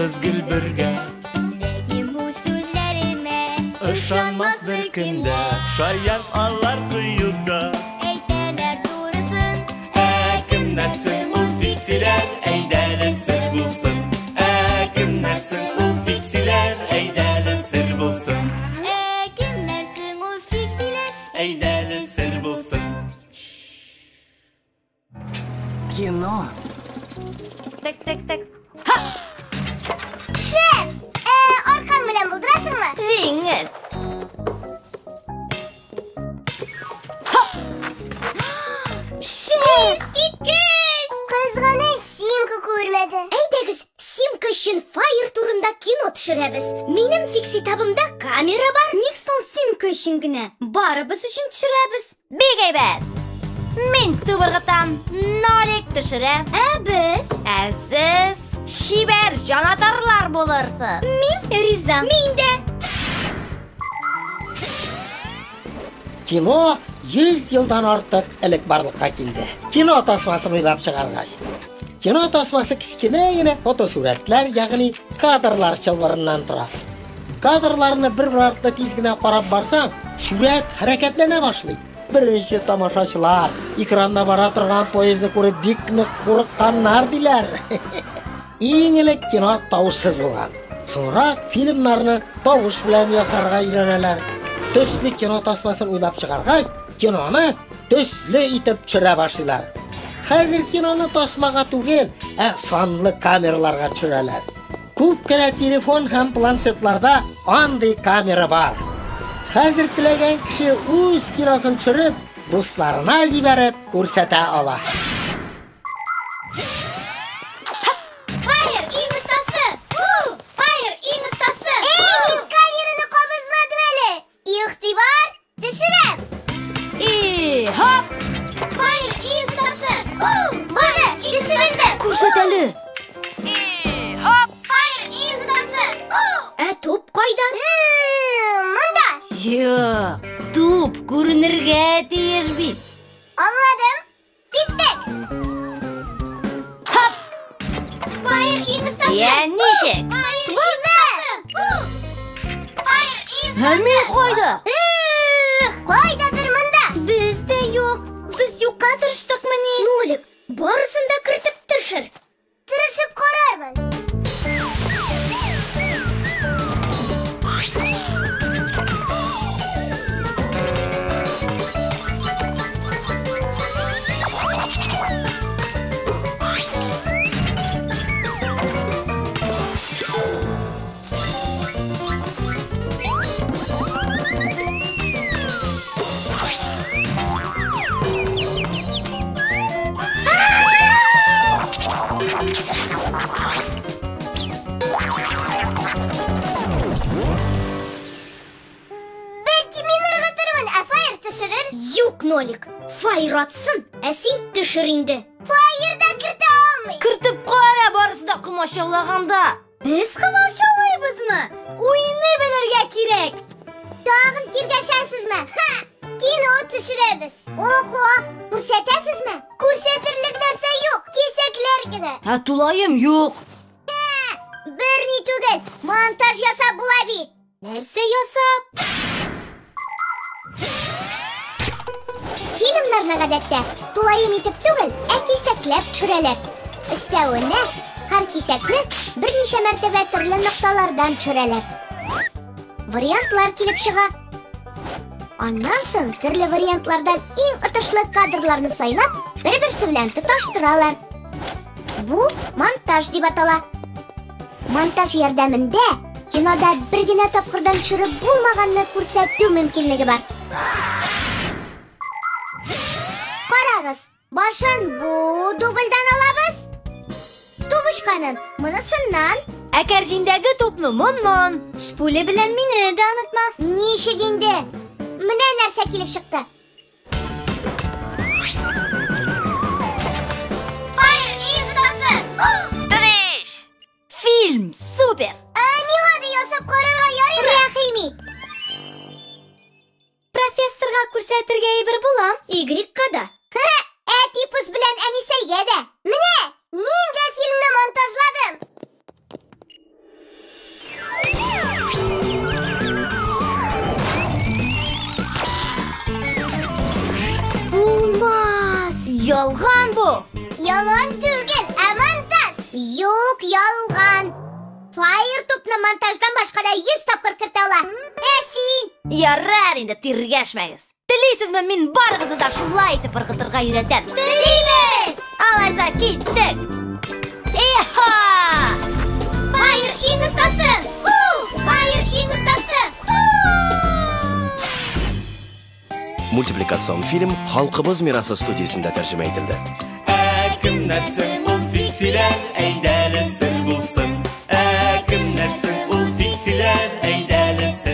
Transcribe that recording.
Булырбыз гел бергә. Ләкин бу сүзләремә ышанмас беркем дә. Шаян алар кыюда. Әйтәләр турысын. Ә кемнәр соң ул фиксиләр? Әйдәле сер булсын. Ә кемнәр соң ул фиксиләр? Әйдәле сер булсын. Ә кемнәр соң ул фиксиләр? Әйдәле сер булсын. Кино. Так, так, так. Шәп! Ә, аркаң белән булдырасыңмы? Җиңел. Шәп! Искиткеч! Кызганыч, Симка күрмәде. Әйдәгез, Симка өчен Фаер турында кино төшерәбез. Минем фикситабымда камера бар. Ник соң Симка өчен генә? Барыбыз өчен төшерәбез. Бик әйбәт. Мин туп ыргытам, Нолик төшерә. Ә без? Ә сез чибәр җанатарлар булырсыз. Мин риза. Мин дә. Кино 100 елдан артык элек барлыкка килде. Кино тасмасын уйлап чыгаргач. Кино тасмасы кечкенә генә фотосурәтләр, ягъни кадрлар чылбырыннан тора. Кадрларны бер-бер артлы тиз генә карап барсаң, сурәт хәрәкәтләнә башлый. Беренче тамашачылар экранда бара торган поездны күреп бик нык курыкканнар диләр. Иң элек кино тавышсыз булган. Соңрак фильмнарны тавыш белән ясарга өйрәнәләр. Төсле кино тасмасын уйлап чыгаргач, киноны төсле итеп төшерә башлыйлар. Хәзер киноны тасмага түгел, ә санлы камераларга төшерәләр. Күп кенә телефон һәм планшетларда андый камера бар. Хәзер теләгән кеше үз киносын төшереп, дусларына җибәреп күрсәтә ала. Фаер, иң остасы! У! Фаер, иң остасы! Эй, мин камераны кабызмадым әле! Игътибар, төшерәм! И, хоп! Фаер, иң остасы! У! Булды, төшерелде! Күрсәт әле. И, хоп! Фаер, иң остасы! У! Ә туп кайда? Монда! Юк, туп күренергә тиеш бит. Аңладым! Киттек! Хоп! Фаер, иң остасы! Я ничек? Фаер, булды! У! Фаер, иң Ә мин кайда? Кайдадыр монда! Без дә юк. Без юкка тырыштыкмыни? Нолик, барысын да кертеп төшер. Тырышып карармын. Бәлки мин ыргытырмын, ә Фаер төшерер. Юк, Нолик, Фаер атсын, ә син төшер инде. Фаер да кертә алмый. Кертеп кара, барысы да комачаулаганда. Без комачаулыйбызмы? Уйный белергә кирәк. Тагын тиргәшәсезме? Ха! Кино төшерәбез. Охо, күрсәтәсезме? Күрсәтерлек нәрсә юк, кисәкләр генә. Ә тулаем юк. Берни түгел, монтаж ясап була бит. Нәрсә ясап? Фильмнарны гадәттә тулаем итеп түгел, ә кисәкләп төшерәләр. Өстәвенә, һәр кисәкне берничә мәртәбә төрле нокталардан төшерәләр. Вариантлар килеп чыга. Аннан соң төрле вариантлардан иң отышлы кадрларны сайлап, бер-берсе белән тоташтыралар. Бу монтаж дип атала. Монтаж ярдәмендә кинода бер генә тапкырдан төшереп булмаганны күрсәтү мөмкинлеге бар. Карагыз, башын бу дубльдан алабыз. Тубышканын монысыннан. Ә кәрҗиндәге тупны моннан. Шпуле белән мине дә онытма. Ничек инде? Менә нәрсә килеп чыкты. Фаер, иң остасы! Тыныч! Фильм супер! Ә миңа да ясап карарга ярыймы? Рәхим ит. Профессорга күрсәтергә әйбер була. Y-ка да. Ә типус белән Әнисәйгә дә. Менә, мин дә фильмны монтажладым. Юк, ялган. Фаер тупны монтаждан башка да 100 тапкыр кертә ала. Ә син? Ярар инде, тиргәшмәгез. Телисезме, мин барыгызны да шулай итеп ыргытырга өйрәтәм. Телибез! Алайса киттек. Иха! Фаер иң остасы! Ху! Фаер иң остасы! Ху! Мультипликацион фильм Халкыбыз мирасы студиясендә тәрҗемә ителде. Ә кемнәр соң ул фиксиләр, әйдәле сер булсын. Ә кемнәр соң ул фиксиләр, әйдәле сер